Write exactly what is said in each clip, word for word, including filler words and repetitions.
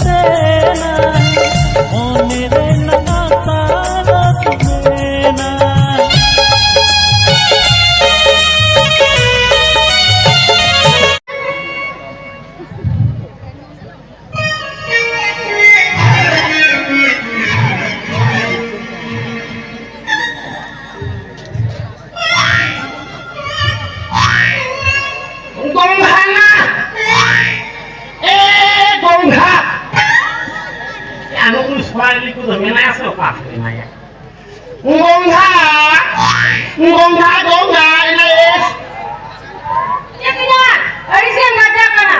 ᱛᱮᱱᱟ, ᱢᱚᱱᱮ ᱨᱮ ᱱᱟᱱᱟ ᱛᱟᱨᱚᱠ ᱢᱮᱱᱟ᱾ ᱜᱚᱝᱜᱷᱟ ᱱᱟ! ᱮ ᱜᱚᱝᱜᱷᱟ! ᱭᱟ, ᱱᱩᱠᱩ ᱥᱚᱣᱟᱞᱤ ᱠᱚᱫᱚ ᱢᱮᱱᱟᱭᱟ ᱥᱮ ᱚᱠᱟ ᱥᱮᱫ ᱢᱮᱱᱟᱭᱟ? ᱜᱚᱝᱜᱷᱟ! ᱜᱚᱝᱜᱷᱟ, ᱜᱚᱝᱜᱷᱟ, ᱮᱱᱟ ᱮᱥ! ᱪᱮᱫ ᱭᱟ? ᱟᱹᱲᱤᱥ ᱜᱮᱢ ᱜᱟᱡᱟᱜ ᱠᱟᱱᱟ᱾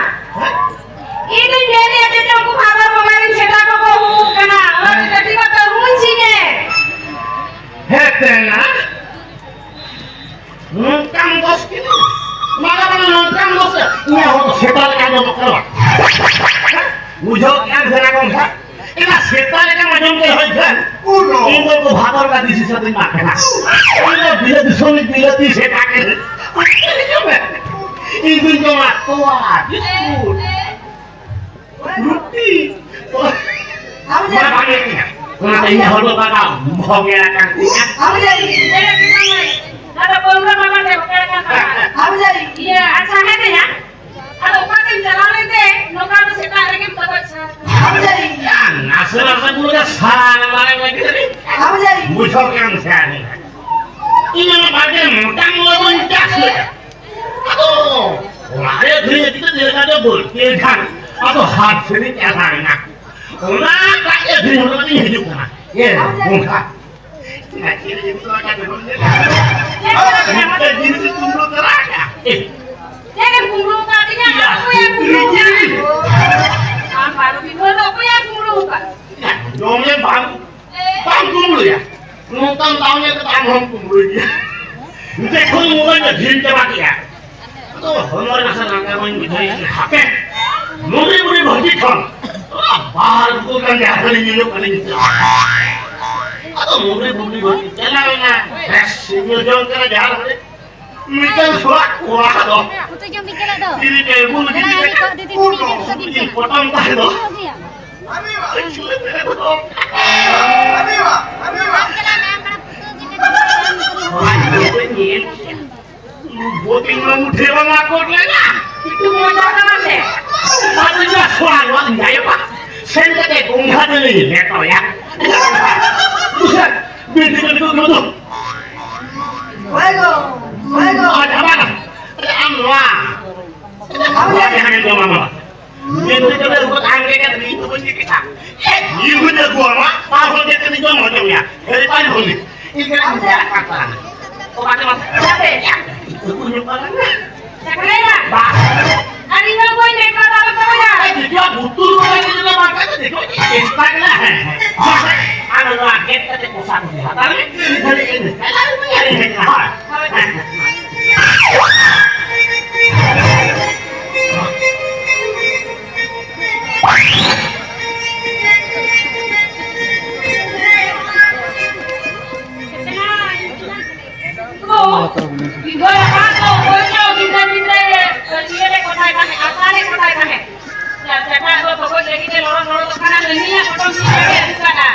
ᱤᱧ ᱫᱩᱧ ᱢᱮᱱᱮᱫ ᱡᱮ ᱩᱱᱠᱩ ᱵᱷᱟᱫᱚᱨ ᱵᱚᱸᱜᱟ ᱨᱮᱱ ᱥᱮᱛᱟ ᱠᱚᱠᱚ ᱦᱩᱭᱩᱜ ᱠᱟᱱᱟ, ᱚᱱᱟᱛᱮ ᱠᱟᱹᱴᱤᱡ ᱢᱟ ᱛᱟᱹᱦᱩᱧ ᱥᱤᱧ ᱮ᱾ ᱦᱮᱸ, ᱛᱮᱱᱟ᱾ ᱱᱚᱝᱠᱟᱱ ᱫᱚᱥ ᱠᱤᱞᱳ? ᱵᱟᱝᱟ, ᱵᱟᱝᱟ, ᱱᱚᱝᱠᱟᱱ ᱫᱚᱥ᱾ ᱤᱧᱟᱹᱜ ᱦᱚᱸ ᱥᱮᱛᱟ ᱞᱮᱠᱟ ᱟᱸᱡᱚᱢᱚᱜ ᱠᱟᱱᱟ᱾ ᱵᱩᱡᱷᱟᱹᱣ ᱠᱮᱜᱼᱟᱢ ᱥᱮ ᱵᱟᱝ ᱜᱚᱢᱠᱮ? ᱮᱱᱟ ᱥᱮᱛᱟ ᱞᱮᱠᱟᱢ ᱟᱸᱡᱚᱢ ᱠᱮᱫ ᱦᱚᱭ ᱠᱷᱟᱱ᱾ ᱩᱱ ᱫᱚ ᱤᱧ ᱫᱚ ᱵᱷᱟᱫᱚᱨ ᱜᱟᱹᱫᱤ ᱥᱤᱥᱟᱹ ᱫᱚᱧ ᱢᱟᱜ ᱠᱟᱱᱟ᱾ ᱤᱧ ᱫᱚ ᱵᱤᱞᱟᱹᱛ ᱫᱤᱥᱚᱢ ᱨᱤᱱ ᱵᱤᱞᱟᱹᱛᱤ ᱥᱮᱛᱟ ᱠᱟᱹᱱᱟᱹᱧ᱾ ᱤᱧ ᱫᱚᱧ ᱡᱚᱢᱟ ᱛᱚᱣᱟ, ᱵᱤᱥᱠᱩᱴ᱾ ᱨᱩᱴᱤ᱾ ᱟᱢ ᱡᱟᱹᱱᱤᱡ ᱚᱱᱟ ᱵᱟᱝ ᱞᱟᱹᱭ ᱠᱟᱱᱟ᱾ ᱚᱱᱟᱛᱮ ᱤᱧᱟᱹᱜ ᱦᱚᱲᱢᱚ ᱵᱟᱵᱟ ᱵᱷᱚᱜᱮ ᱟᱠᱟᱱ ᱛᱤᱧᱟ᱾ ᱟᱢ ᱡᱟᱹᱱᱤᱡ ᱚᱱᱟ ᱫᱚ ᱯᱟᱹᱣᱨᱟᱹ ᱵᱟᱵᱟ ᱛᱮ ᱵᱷᱚᱜᱮ ᱟᱠᱟᱱ ᱛᱟᱢᱟ᱾ ᱟᱢ ᱡᱟᱹᱱᱤᱡ ᱤᱭᱟᱹ, ᱟᱪᱪᱷᱟ, ᱦᱮᱸ ᱛᱮᱭᱟ᱾ ᱟᱫᱚ ᱚᱠᱟ ᱛᱮᱢ ᱪᱟᱞᱟᱣ ᱞᱮᱱ ᱛᱮ ᱱᱚᱝᱠᱟ ᱫᱚ ᱥᱮᱛᱟᱜ ᱨᱮᱜᱮᱢ ᱛᱚᱜᱚᱡ ᱥᱟᱨᱟ ᱠᱟᱱᱟ? ᱟᱢ ᱡᱟᱹᱱᱤᱡ ᱱᱟᱥᱮ ᱱᱟᱥᱮ ᱵᱩᱨᱩ ᱨᱮ ᱥᱟᱨᱟ ᱢᱟᱨᱟᱝ ᱞᱟᱹᱜᱤᱫ ᱟᱢ ᱡᱟᱹᱱᱤᱡ ᱵᱩᱡᱷᱟᱹᱣ ᱠᱮᱜᱼᱟᱢ ᱥᱮ ᱟᱹᱰᱤ᱾ ᱤᱧ ᱚᱱᱟ ᱵᱟᱲᱜᱮ ᱢᱚᱴᱟᱝ ᱫᱚ ᱵᱟᱹᱧ ᱪᱟᱥ ᱞᱮᱫᱟ᱾ ᱟᱫᱚ ᱚᱲᱟᱜ ᱨᱮ ᱟᱹᱠᱷᱨᱤᱧ ᱤᱫᱤ ᱠᱟᱛᱮ ᱡᱮᱞᱮᱠᱟ ᱫᱚ ᱵᱟᱹᱲᱛᱤ ᱮᱱ ᱠᱷᱟᱱ, ᱟᱫᱚ ᱦᱟᱴ ᱥᱮᱫ ᱤᱧ ᱪᱟᱞᱟᱣ ᱮᱱᱟ᱾ ᱚᱱᱟ ᱫᱟᱜ ᱜᱮ ᱟᱹᱠᱷᱨᱤᱧ ᱦᱚᱴᱚ ᱠᱟᱛᱮ ᱤᱧ ᱦᱤᱡᱩᱜ ᱠᱟᱱᱟ᱾ ᱮ ᱵᱚᱸᱜᱟ, ᱚᱱᱟ ᱪᱮᱫ ᱤᱧ ᱩᱛᱩ ᱟᱠᱟᱫ ᱫᱚ ᱵᱟᱹᱧ ᱞᱟᱹᱭ ᱫᱟᱲᱮᱭᱟᱜ ᱠᱟᱱᱟ᱾ ᱢᱤᱫᱴᱮᱱ ᱡᱤᱱᱤᱥ ᱤᱧ ᱠᱩᱢᱵᱽᱲᱩ ᱛᱚᱨᱟ ᱟᱠᱟᱫᱼᱟ᱾ ᱮ, ᱪᱮᱫ ᱮᱢ ᱠᱩᱢᱵᱽᱲᱩ ᱟᱠᱟᱫ ᱛᱤᱧᱟ? ᱤᱭᱟ, ᱚᱠᱚᱭᱮ ᱠᱩᱢᱵᱽᱲᱩ ᱟᱠᱟᱫ? ᱤᱭᱟ᱾ ᱟᱢ ᱵᱟᱨᱚ ᱵᱤᱜᱷᱟᱹ ᱫᱚ ᱚᱠᱚᱭᱮ ᱠᱩᱢᱵᱽᱲᱩ ᱟᱠᱟᱫ? ᱡᱚᱢ ᱞᱮ ᱵᱟᱝ ᱵᱟᱢ ᱠᱩᱢᱵᱽᱲᱩᱭᱟ? ᱱᱚᱝᱠᱟᱱ ᱫᱟᱢ ᱧᱮᱞ ᱠᱟᱛᱮ ᱟᱢ ᱦᱚᱸᱢ ᱠᱩᱢᱵᱽᱲᱩᱭ ᱜᱮᱭᱟ᱾ ᱡᱚᱠᱷᱚᱱ ᱢᱳᱵᱟᱭᱤᱞ ᱫᱚ ᱰᱷᱤᱞ ᱪᱟᱵᱟ ᱠᱮᱜᱼᱟ, ᱟᱫᱚ ᱦᱚᱲᱢᱚ ᱨᱮ ᱱᱟᱥᱮ ᱞᱟᱸᱜᱟ ᱵᱟᱹᱧ ᱵᱩᱡᱷᱟᱹᱣᱮᱫ ᱠᱟᱱᱟ᱾ ᱦᱟᱯᱮ, ᱢᱩᱰᱨᱤ ᱢᱩᱰᱨᱤ ᱵᱷᱟᱹᱜᱤ ᱠᱷᱚᱱ ᱵᱟᱨ ᱵᱚᱛᱚᱞ ᱜᱟᱱ ᱡᱟᱦᱟᱸ ᱠᱷᱟᱹᱞᱤ ᱧᱩ ᱧᱚᱜ ᱠᱟᱹᱱᱟᱹᱧ᱾ ᱟᱫᱚ ᱢᱩᱰᱨᱤ ᱢᱩᱰᱨᱤ ᱵᱷᱟᱹᱜᱤ ᱪᱟᱞᱟᱣ ᱮᱱᱟ, ᱵᱮᱥ ᱧᱩ ᱡᱚᱝ ᱠᱟᱱᱟ ᱡᱟᱦᱟᱸ ᱨᱮ᱾ ᱢᱤᱫᱴᱟᱝ ᱥᱚᱲᱟ ᱠᱚᱲᱟ ᱫᱚ ᱩᱛᱩ ᱡᱚᱢ ᱵᱤᱱ ᱪᱟᱞᱟᱜ ᱫᱚ᱾ ᱛᱤᱨᱤ ᱴᱮᱵᱩᱞ ᱜᱤᱰᱤ ᱠᱟᱛᱮ ᱩᱛᱩ ᱡᱚᱢ ᱯᱚᱴᱚᱢ ᱛᱟᱦᱮᱸ ᱫᱚ᱾ ᱟᱹᱜᱩᱭᱟ᱾ ᱵᱟᱢ ᱪᱟᱞᱟᱜ ᱢᱮ, ᱟᱢ ᱠᱟᱱᱟ ᱯᱩᱛᱩᱞ ᱜᱤᱫᱽᱨᱟᱹ ᱫᱚ ᱵᱟᱢ ᱟᱹᱜᱩᱭᱟ᱾ ᱵᱳᱛᱤᱧ ᱢᱟ ᱢᱩᱴᱷᱟᱹ ᱵᱟᱝ ᱟᱠᱚᱴ ᱞᱮᱱᱟ᱾ ᱠᱤᱱᱛᱩ ᱢᱚᱡᱟ ᱠᱟᱱᱟ ᱥᱮ? ᱵᱟᱫᱩᱧ ᱢᱟ ᱥᱚᱲᱟ ᱱᱚᱣᱟ ᱫᱚᱧ ᱡᱟᱭᱚᱜᱼᱟ᱾ ᱥᱮᱱ ᱠᱟᱛᱮ ᱜᱚᱝᱜᱷᱟ ᱫᱚᱞᱮ ᱞᱮᱴᱚᱭᱟ᱾ ᱵᱩᱡᱷᱟᱹᱣ? ᱵᱤᱱᱛᱤ ᱠᱟᱹᱴᱤᱡ ᱠᱚ ᱫᱚ᱾ ᱦᱳᱭ ᱜᱚ, ᱦᱳᱭ ᱜᱚ᱾ ᱟᱨ ᱟᱢᱟᱜ, ᱟᱢ ᱱᱚᱣᱟ᱾ ᱟᱢ ᱱᱚᱣᱟ ᱡᱟᱦᱟᱸ ᱜᱮ ᱡᱚᱢᱟ ᱱᱚᱣᱟ᱾ ᱢᱮᱱᱛᱮ ᱠᱟᱛᱮ ᱩᱱᱠᱩ ᱛᱟᱦᱮᱱ ᱜᱮ ᱠᱟᱛᱮ ᱤᱧ ᱫᱚ ᱵᱟᱹᱧ ᱪᱤᱠᱟᱹᱜᱼᱟ᱾ ᱤᱧ ᱦᱚᱸᱧ ᱟᱹᱜᱩᱣᱟᱢᱟ, ᱵᱟᱨ ᱦᱚᱲ ᱜᱮ ᱠᱟᱛᱮ ᱡᱚᱢ ᱦᱚᱪᱚ ᱢᱮᱭᱟ᱾ ᱦᱮᱸ, ᱵᱟᱨ ᱦᱚᱲ ᱜᱮ᱾ ᱤᱧ ᱠᱟᱹᱴᱤᱡ ᱤᱧ ᱪᱟᱞᱟᱜ ᱠᱟᱱ ᱛᱟᱞᱟᱝᱟ᱾ ᱚ, ᱵᱟᱝ, ᱵᱟᱝ᱾ ᱪᱟᱠᱨᱮ ᱨᱟ᱾ ᱵᱟᱝ᱾ ᱟᱹᱞᱤᱧ ᱫᱚ ᱵᱟᱹᱧ ᱢᱮᱱ ᱠᱟᱫᱟ, ᱟᱞᱚᱢ ᱫᱚᱦᱚᱭᱟ᱾ ᱟᱨᱮ, ᱫᱤᱠᱩᱣᱟᱜ ᱵᱩᱛᱩᱞ ᱠᱚᱨᱮ ᱡᱩᱫᱤ ᱵᱟᱝ ᱠᱷᱟᱡ ᱫᱚ ᱫᱤᱠᱩ ᱪᱮᱫ ᱪᱮᱥᱴᱟ ᱠᱟᱱᱟ? ᱦᱮᱸ, ᱦᱮᱸ᱾ ᱟᱨ ᱱᱚᱣᱟ ᱜᱮᱫ ᱠᱟᱛᱮ ᱯᱚᱥᱟ ᱠᱚ ᱦᱟᱛᱟᱣ ᱢᱮ᱾ ᱢᱤᱫ ᱜᱷᱟᱹᱲᱤᱡ ᱤᱧ ᱦᱮᱡ ᱮᱱᱟ᱾ ᱦᱳᱭ᱾ ᱦᱳᱭ᱾ ᱤᱧ ᱫᱚ ᱟᱯᱟᱛ ᱫᱚ ᱚᱠᱚᱭ ᱪᱚ ᱜᱤᱫᱽᱨᱟᱹ ᱜᱤᱫᱽᱨᱟᱹ ᱤᱭᱟᱹ ᱨᱮ ᱠᱚᱴᱟᱭ ᱛᱟᱦᱮᱸᱫ, ᱟᱥᱲᱟ ᱨᱮ ᱠᱚᱴᱟᱭ ᱛᱟᱦᱮᱸᱫ᱾ ᱟᱨ ᱪᱟᱴᱟ ᱫᱚ ᱵᱚᱜᱚᱡ ᱞᱟᱹᱜᱤᱫ ᱛᱮ ᱞᱚᱲᱚ ᱞᱚᱲᱚ ᱫᱚ ᱠᱟᱱᱟ, ᱱᱟᱹᱱᱤᱭᱟᱜ ᱯᱚᱴᱚᱢ ᱪᱮᱫ ᱞᱟᱹᱜᱤᱫ ᱟᱹᱜᱩ ᱠᱟᱜᱼᱟ?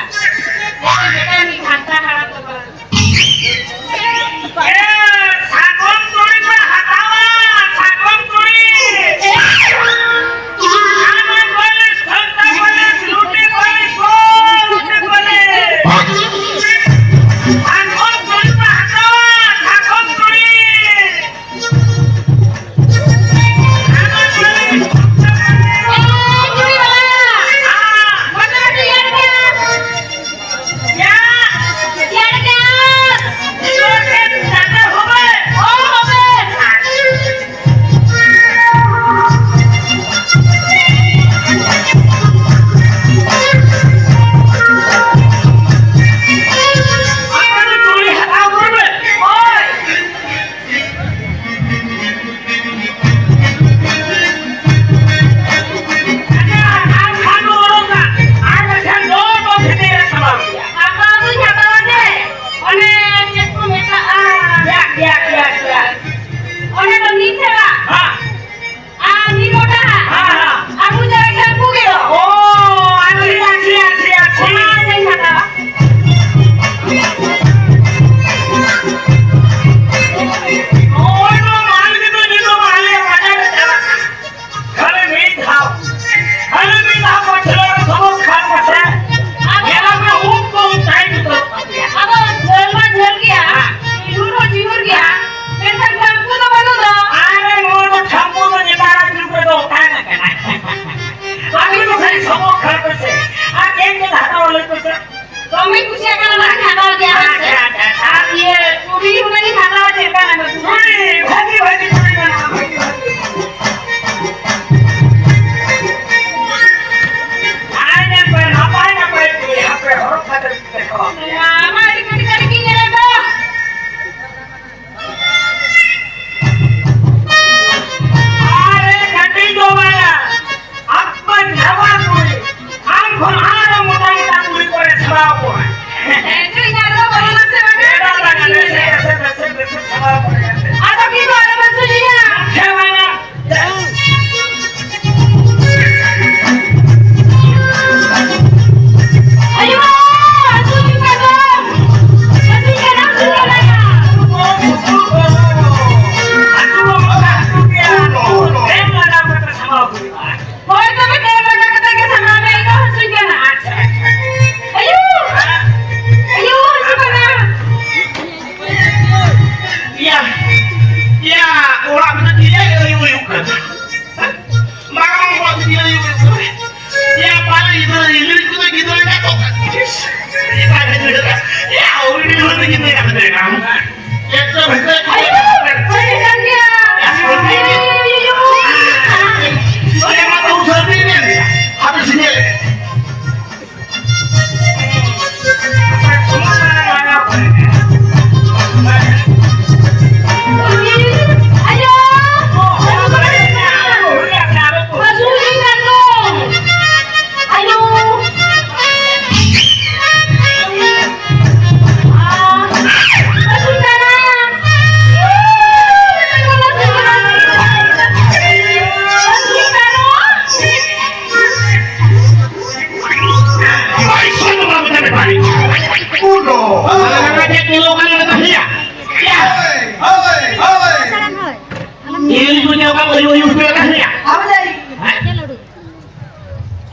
ᱡᱟᱦᱟᱸᱭ ᱢᱤᱫᱴᱟᱝ ᱢᱤᱫ ᱜᱷᱟᱱᱴᱟ ᱦᱟᱲᱟᱢ ᱫᱚ ᱵᱟᱝ᱾ ᱮ, ᱥᱟᱠᱚᱢ ᱪᱩᱲᱤ ᱯᱮ ᱦᱟᱛᱟᱣᱟ, ᱥᱟᱠᱚᱢ ᱪᱩᱲᱤ᱾ ᱟᱢᱟᱜ ᱵᱚᱭᱮᱥ, ᱜᱷᱚᱱᱴᱟ ᱵᱚᱭᱮᱥ, ᱞᱩᱴᱤ ᱵᱚᱭᱮᱥ, ᱳ, ᱞᱩᱴᱤ ᱵᱚᱭᱮᱥ᱾ ᱥᱟᱠᱚᱢ ᱪᱩᱲᱤ ᱯᱮ ᱦᱟᱛᱟᱣᱟ, ᱥᱟᱠᱚᱢ ᱪᱩᱲᱤ᱾ ᱦᱟᱛᱟᱣ ᱯᱮᱥᱮ᱾ ᱟᱨ ᱪᱮᱫ ᱪᱮᱫ ᱦᱟᱛᱟᱣ ᱞᱟᱹᱭ ᱯᱮᱥᱮ᱾ ᱫᱚᱢᱮ ᱠᱩᱥᱤᱭᱟᱜ ᱠᱟᱱᱟ, ᱚᱱᱟ ᱦᱟᱛᱟᱣ ᱜᱮᱭᱟ᱾ ᱟᱪᱪᱷᱟ, ᱟᱪᱪᱷᱟ, ᱟᱪᱪᱷᱟ᱾ ᱟᱨ ᱤᱭᱟᱹ ᱪᱩᱲᱤ ᱦᱚᱸ ᱞᱤᱧ ᱦᱟᱛᱟᱣᱟ, ᱪᱮᱫ ᱞᱮᱠᱟ ᱞᱟᱜᱟᱜ ᱠᱟᱱᱟ? ᱦᱮᱸ, ᱵᱷᱟᱹᱜᱤ, ᱵᱷᱟᱹᱜᱤ ᱪᱩᱲᱤ ᱢᱮᱱᱟᱜᱼᱟ, ᱵᱷᱟᱹᱜᱤ, ᱵᱷᱟᱹᱜᱤ᱾ ᱟᱨ ᱧᱮᱞ ᱯᱮ, ᱱᱟᱯᱟᱭ, ᱱᱟᱯᱟᱭ ᱪᱩᱲᱤ, ᱦᱟᱯᱮ ᱦᱚᱨᱚᱜ ᱠᱟᱛᱮ ᱫᱮᱠᱷᱟᱣ ᱟᱯᱮ᱾ ᱢᱟ, ᱢᱟ, ᱟᱹᱰᱤ ᱠᱟᱹᱴᱤᱡ, ᱠᱟᱹᱴᱤᱡ ᱜᱤᱧ ᱧᱮᱞᱮᱫ ᱫᱚ᱾ ᱟᱨᱮ ᱠᱟᱹᱴᱤᱡ ᱫᱚ ᱵᱟᱝᱟ, ᱟᱯᱮ ᱱᱟᱣᱟ ᱠᱩᱲᱤ, ᱟᱢ ᱠᱷᱚᱱ ᱟᱨᱚ ᱢᱚᱴᱟ ᱢᱚᱴᱟ ᱠᱩᱲᱤ ᱠᱚᱨᱮ ᱥᱟᱲᱟᱣ ᱠᱚᱣᱟ᱾ ᱦᱮᱸ, ᱪᱮᱫ ᱤᱧ ᱟᱬᱜᱚ ᱵᱚᱞᱚᱱᱟ ᱥᱮ ᱵᱟᱝᱟ? ᱮᱴᱟᱜ ᱵᱟᱝᱟ, ᱵᱮᱥ, ᱵᱮᱥ, ᱵᱮᱥ, ᱵᱮᱥ, ᱥᱟᱲᱟᱣ ᱠᱚᱣᱟ᱾ ᱟᱫᱚ ᱠᱤᱱᱛᱩ ᱟᱞᱚ ᱯᱮ ᱥᱩᱡᱤᱭᱟ᱾ ᱦᱮᱸ ᱵᱟᱝᱟ᱾ ᱟᱭᱳ! ᱟᱹᱥᱩᱞ ᱠᱟᱱᱟ! ᱟᱹᱥᱩᱞ ᱠᱟᱱᱟ, ᱟᱹᱥᱩᱞ ᱠᱟᱱᱟ! ᱦᱳᱭ, ᱛᱚᱵᱮ ᱴᱮᱯ ᱞᱟᱜᱟ ᱠᱟᱛᱮ ᱜᱮ ᱥᱟᱢᱵᱲᱟᱣ ᱢᱮ, ᱤᱧ ᱫᱚ ᱦᱟᱹᱥᱩᱧ ᱠᱟᱱᱟ᱾ ᱟᱭᱳ! ᱟᱭᱳ, ᱦᱟᱹᱥᱩ ᱠᱟᱱᱟ! ᱭᱟ, ᱭᱟ, ᱚᱲᱟᱜ ᱨᱮ ᱪᱮᱫ ᱟᱹᱭᱩ ᱟᱹᱭᱩ ᱠᱟᱱᱟ? ᱢᱟᱨᱟᱝ ᱦᱚᱲ ᱜᱤᱫᱽᱨᱟᱹ ᱦᱩᱭᱩᱜ ᱠᱟᱱᱟ᱾ ᱭᱟ, ᱯᱟᱞᱮ ᱜᱤᱫᱽᱨᱟᱹ, ᱤᱞᱤ ᱠᱚᱫᱚ ᱜᱤᱫᱽᱨᱟᱹ ᱮᱸᱜᱟ ᱛᱚ᱾ ᱭᱟ, ᱩᱱᱤ ᱜᱤᱫᱽᱨᱟᱹ ᱜᱤᱫᱽᱨᱟᱹ ᱮᱸᱜᱟ ᱛᱚ᱾ ᱮᱠᱫᱚᱢ ᱦᱤᱛᱟᱹ ᱠᱚ᱾ ᱟᱭᱳ, ᱥᱟᱹᱨᱤ ᱠᱟᱱ ᱜᱮᱭᱟ᱾ ᱭᱟ, ᱥᱟᱹᱨᱤ ᱜᱮ᱾ ᱟᱭᱳ᱾ ᱭᱟ, ᱢᱟ ᱛᱚ ᱥᱟᱹᱨᱤ ᱜᱮ᱾ ᱦᱟᱯᱮ ᱥᱮ ᱧᱮᱞ᱾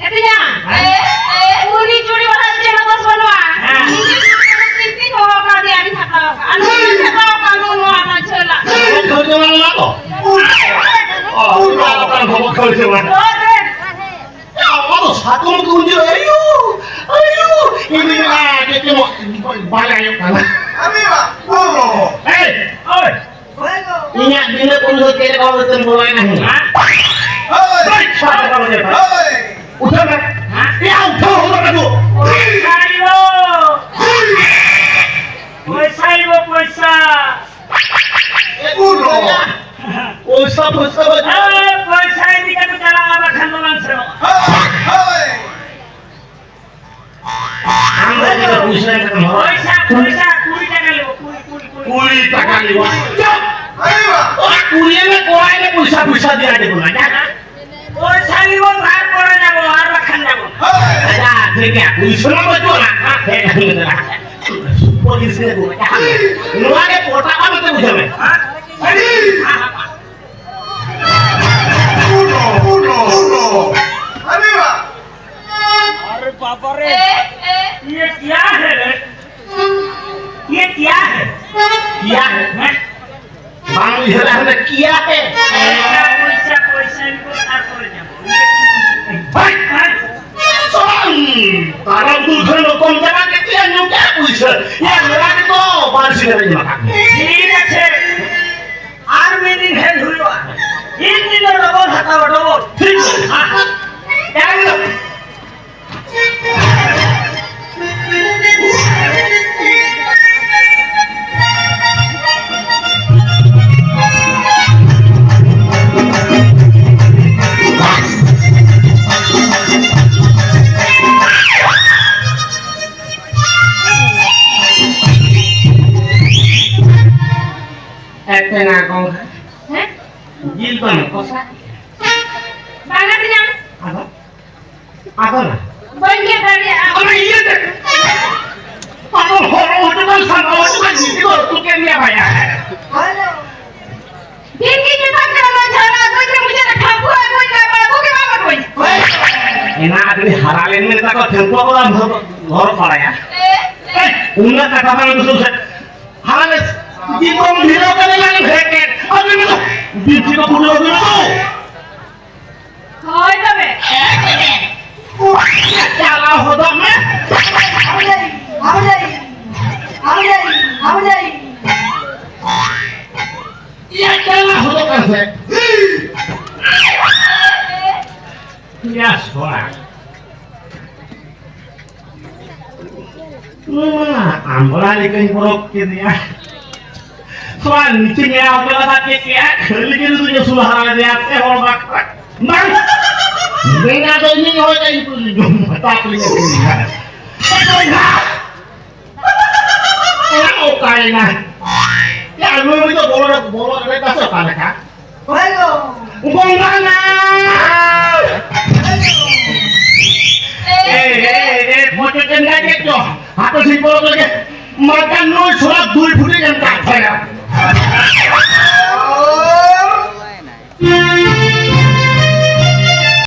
ᱮᱛᱮᱧᱟ, ᱮ, ᱮ, ᱩᱱᱤ ᱪᱩᱲᱤ ᱵᱟᱞᱟ ᱪᱮᱫ ᱦᱚᱸ ᱫᱳᱥ ᱵᱟᱹᱱᱩᱜᱼᱟ᱾ ᱦᱮᱸ᱾ ᱱᱤᱡᱮ ᱪᱩᱲᱤ ᱵᱟᱞᱟ ᱛᱤᱧ ᱛᱤᱧ ᱦᱚᱦᱚ ᱠᱟᱫᱮᱭᱟ, ᱟᱹᱰᱤᱧ ᱦᱟᱛᱟᱣ ᱠᱟᱜᱼᱟ᱾ ᱱᱩᱭ ᱦᱟᱛᱟᱣ ᱠᱟᱜ ᱱᱩᱭ ᱱᱚᱣᱟ ᱨᱮᱱᱟᱜ ᱡᱷᱟᱹᱞᱟᱜ᱾ ᱠᱷᱟᱹᱲ ᱡᱚᱢᱟ ᱞᱮᱱᱟ ᱠᱚ? ᱚ, ᱩᱱᱠᱩ ᱟᱞᱚ ᱠᱟᱱ ᱠᱷᱚᱵᱚᱨ ᱠᱷᱟᱹᱲ ᱡᱚᱢᱟ᱾ ᱦᱳᱭ, ᱦᱳᱭ᱾ ᱚ, ᱥᱟᱠᱚᱢ ᱠᱚ ᱩᱧᱡᱩᱨ, ᱟᱭᱳ, ᱟᱭᱳ, ᱤᱧ ᱫᱚ ᱟᱡ ᱛᱮ ᱢᱚ-, ᱵᱟᱞᱮ ᱟᱭᱚᱜ ᱠᱟᱱᱟ᱾ ᱟᱨᱮ ᱵᱟ, ᱯᱩᱨᱩᱫᱷᱩᱞ᱾ ᱮᱭ, ᱳᱭ, ᱤᱧᱟᱹᱜ ᱵᱤᱱᱟᱹ ᱯᱩᱨᱩᱫᱷᱩᱞ ᱪᱮᱫ ᱞᱮᱠᱟ ᱵᱷᱟᱵᱮ ᱛᱮᱢ ᱵᱚᱞᱚᱭᱮᱱᱟ? ᱦᱮᱸ? ᱳᱭ, ᱵᱟᱹᱧ ᱪᱷᱟᱲ ᱠᱟᱜ ᱢᱮᱭᱟ᱾ ᱳᱭ᱾ ᱩᱴᱷᱟᱹᱣ ᱢᱮ᱾ ᱦᱮᱸ? ᱮᱭᱟ, ᱩᱴᱷᱟᱹᱣ ᱦᱚᱫᱚᱜ ᱢᱮ ᱜᱳ᱾ ᱯᱚᱭᱥᱟ ᱞᱤᱵᱚ᱾ ᱯᱚᱭᱥᱟ ᱞᱤᱵᱚ, ᱯᱚᱭᱥᱟ᱾ ᱯᱩᱨᱩᱫᱷᱩᱞ᱾ ᱯᱚᱭᱥᱟ, ᱯᱚᱭᱥᱟ ᱵᱟᱹᱪᱩᱜ᱾ ᱦᱳᱭ, ᱯᱚᱭᱥᱟ ᱤᱫᱤ ᱠᱟᱛᱮ ᱪᱟᱞᱟᱜᱼᱟ, ᱵᱟᱠᱷᱟᱱ ᱫᱚ ᱵᱟᱝ ᱥᱮᱱᱚᱜᱼᱟ᱾ ᱦᱳᱭ, ᱦᱳᱭ᱾ ᱟᱢ ᱫᱚ ᱪᱮᱫ ᱯᱚᱭᱥᱟ ᱠᱟᱛᱮᱢ ᱦᱚᱨᱚᱜ? ᱯᱚᱭᱥᱟ, ᱯᱚᱭᱥᱟ, ᱠᱩᱲᱤ ᱴᱟᱠᱟ ᱞᱮᱵᱚ, ᱠᱩᱲᱤ, ᱠᱩᱲᱤ, ᱠᱩᱲᱤ᱾ ᱠᱩᱲᱤ ᱴᱟᱠᱟ ᱞᱮᱵᱚ᱾ ᱪᱩᱯ! ᱟᱨᱮ ᱵᱟ! ᱚᱱᱟ ᱠᱩᱲᱤ ᱮᱱᱮ ᱠᱚᱲᱟ ᱮᱱᱮ ᱯᱚᱭᱥᱟ, ᱯᱚᱭᱥᱟ ᱫᱤᱭᱟ ᱫᱮᱵᱚ ᱱᱟ, ᱡᱟ᱾ ᱯᱚᱭᱥᱟ ᱞᱮᱵᱚ, ᱛᱟᱨᱯᱚᱨᱮ ᱡᱟᱵᱚ, ᱟᱨ ᱵᱟᱠᱷᱟᱱ ᱡᱟᱵᱚ᱾ ᱦᱳᱭ᱾ ᱟᱪᱪᱷᱟ, ᱴᱷᱤᱠ ᱜᱮᱭᱟ, ᱯᱚᱭᱥᱟ ᱢᱟ ᱵᱟᱹᱪᱩᱜ ᱟᱱᱟ, ᱦᱮᱸ, ᱦᱮᱸ, ᱦᱮᱸ᱾ ᱯᱚᱭᱥᱟ ᱞᱮᱵᱚ, ᱡᱟᱦᱟᱸ ᱱᱚᱣᱟ ᱜᱮ ᱯᱚᱴᱟᱜᱼᱟ ᱢᱮᱱᱛᱮ ᱵᱩᱡᱷᱟᱹᱣ ᱢᱮ᱾ ᱦᱮᱸ? ᱟᱹᱰᱤ! ᱩᱰᱚ, ᱩᱰᱚ, ᱩᱰᱚ᱾ ᱟᱨᱮ ᱵᱟ! अरे बाबा रे। ये क्या है रे? ये क्या है? क्या है? हैं? बांग्ला में क्या है? पैसा, पैसा, पैसा इनको क्या कर जाओ? भाई! हैं? ᱥᱚᱨᱚᱢ! ᱛᱟᱨᱟ ᱫᱩᱞᱦᱟᱹ ᱞᱚᱠᱚᱢ ᱡᱟᱭᱜᱟ ᱠᱮ ᱛᱤᱭᱟ ᱧᱩ ᱠᱮ ᱯᱩᱭᱥᱟᱹ᱾ ᱭᱟ ᱱᱚᱣᱟ ᱜᱮᱛᱚ ᱵᱟᱨ ᱥᱤᱧ ᱨᱮ ᱧᱟᱢᱟ᱾ ᱴᱷᱤᱠ ᱟᱪᱷᱮ᱾ ᱟᱨ ᱢᱤᱫ ᱫᱤᱱ ᱦᱮᱡ ᱦᱩᱭᱩᱜᱼᱟ᱾ ᱤᱧ ᱫᱚ ᱰᱚᱵᱚᱞ ᱦᱟᱛᱟᱣᱟ, ᱰᱚᱵᱚᱞ᱾ ᱴᱷᱤᱠ ᱜᱮᱭᱟ᱾ ᱦᱮᱸ᱾ ᱡᱟᱭ ᱦᱳᱠ᱾ ᱮᱛᱮ ᱱᱟ ᱜᱚᱝᱜᱷᱟ᱾ ᱦᱮᱸ? ᱡᱤᱞ ᱵᱟᱝ ᱠᱚᱥᱟ᱾ ᱵᱟᱝ ᱟᱹᱛᱤᱧᱟᱢ᱾ ᱟᱫᱚ? ᱟᱫᱚ ᱱᱟ? ᱵᱟᱹᱧ ᱜᱮᱫ ᱫᱟᱲᱮᱭᱟᱜᱼᱟ᱾ ᱚᱱᱟ ᱤᱭᱟᱹ ᱛᱮ᱾ ᱟᱫᱚ ᱦᱚᱨᱚ ᱦᱚᱪᱚ ᱠᱟᱱ ᱥᱟᱱᱛᱟᱲ ᱦᱚᱪᱚ ᱠᱟᱱ ᱡᱤᱞ ᱠᱚ ᱩᱛᱩ ᱠᱮᱫ ᱜᱮᱭᱟ ᱵᱟᱭᱟ᱾ ᱫᱤᱱ ᱜᱮ ᱢᱮᱛᱟᱢ ᱠᱟᱱᱟ ᱵᱟᱝ ᱡᱟᱦᱟᱱᱟᱜ ᱟᱹᱜᱩᱭ ᱢᱮ, ᱢᱩᱪᱟᱹᱫ ᱨᱮ ᱴᱷᱟᱹᱢᱯᱩ ᱟᱹᱜᱩᱭ ᱢᱮ, ᱟᱨ ᱟᱹᱜᱩ ᱜᱮ ᱵᱟᱢ ᱟᱹᱜᱩᱭ᱾ ᱮᱱᱟ ᱟᱹᱰᱤ ᱦᱟᱨᱟ ᱞᱮᱱ ᱢᱮ, ᱱᱮᱛᱟᱨ ᱠᱚ ᱴᱷᱟᱹᱢᱯᱩ ᱠᱚ ᱵᱟᱢ ᱦᱚᱨᱚᱜ ᱵᱟᱲᱟᱭᱟ᱾ ᱮ, ᱮ᱾ ᱮᱭ, ᱩᱱᱟᱹᱜ ᱠᱟᱛᱷᱟ ᱵᱟᱝ ᱵᱩᱡᱷᱟᱹᱣ ᱥᱮ᱾ ᱦᱟᱨᱟ ᱞᱮ, ᱫᱤᱱ ᱠᱚᱢ ᱰᱷᱤᱞᱟᱹᱣ ᱠᱟᱛᱮ ᱞᱟᱝ ᱦᱮᱡ ᱠᱮᱫ᱾ ᱟᱹᱜᱩᱭ ᱢᱮ ᱛᱚ᱾ ᱵᱤᱱᱛᱤ ᱠᱚ ᱯᱩᱨᱟᱹᱣ ᱟᱹᱜᱩᱭ ᱢᱮ ᱛᱚ᱾ ᱦᱳᱭ ᱛᱚᱵᱮ᱾ ᱪᱟᱞᱟᱣ ᱦᱚᱫᱚᱜ ᱢᱮ᱾ ᱟᱢ ᱡᱟᱭ, ᱟᱢ ᱡᱟᱭ, ᱟᱢ ᱡᱟᱭ, ᱟᱢ ᱡᱟᱭ᱾ ᱤᱭᱟᱹ, ᱪᱟᱞᱟᱣ ᱦᱚᱫᱚᱜ ᱠᱟᱱ ᱥᱮ᱾ ᱤᱭᱟᱹ, ᱥᱚᱲᱟ᱾ ᱱᱚᱣᱟ ᱟᱢᱵᱽᱲᱟ ᱞᱮᱠᱟᱧ ᱵᱚᱨᱚᱠ ᱠᱮᱫᱮᱭᱟ᱾ ᱛᱷᱚᱲᱟ ᱱᱤᱪᱮ ᱢᱮᱭᱟ ᱦᱚᱴᱮ ᱞᱟᱛᱟᱨ ᱪᱮᱫ ᱠᱮᱭᱟ, ᱠᱷᱟᱹᱞᱤ ᱜᱮ ᱱᱩᱭ ᱟᱹᱥᱩᱞ ᱦᱟᱨᱟ ᱞᱮᱫᱮᱭᱟ ᱥᱮ ᱦᱚᱲ ᱵᱟᱠᱷᱨᱟ᱾ ᱵᱟᱝ! ᱵᱮᱸᱜᱟ ᱫᱚ ᱤᱧᱤᱧ ᱦᱚᱭ ᱫᱟ, ᱤᱧ ᱠᱚ ᱡᱚᱢ ᱦᱟᱛᱟᱣ ᱠᱚ ᱞᱟᱹᱜᱤᱫ᱾ ᱚᱠᱟᱭᱮᱱᱟ? ᱭᱟ, ᱱᱩᱭ ᱫᱚ ᱵᱚᱞᱚ, ᱵᱚᱞᱚ ᱨᱮ ᱯᱟᱥᱮ ᱚᱠᱟ ᱞᱮᱠᱟ? ᱚᱠᱚᱭ ᱫᱚ? ᱜᱚᱝᱜᱟᱱᱟ! ᱮ, ᱮ, ᱮ, ᱢᱚᱪᱚ ᱪᱮᱱᱜᱟ ᱪᱮᱫ ᱪᱚ? ᱦᱟᱯᱮ ᱥᱤᱧ ᱯᱚᱨᱚᱵᱽ ᱞᱟᱹᱜᱤᱫ ᱢᱟᱨᱠᱟ ᱱᱩᱭ ᱥᱚᱲᱟ ᱫᱩᱭ ᱯᱷᱩᱴᱤ ᱜᱟᱱ ᱠᱟᱴ ᱛᱟᱭᱟ᱾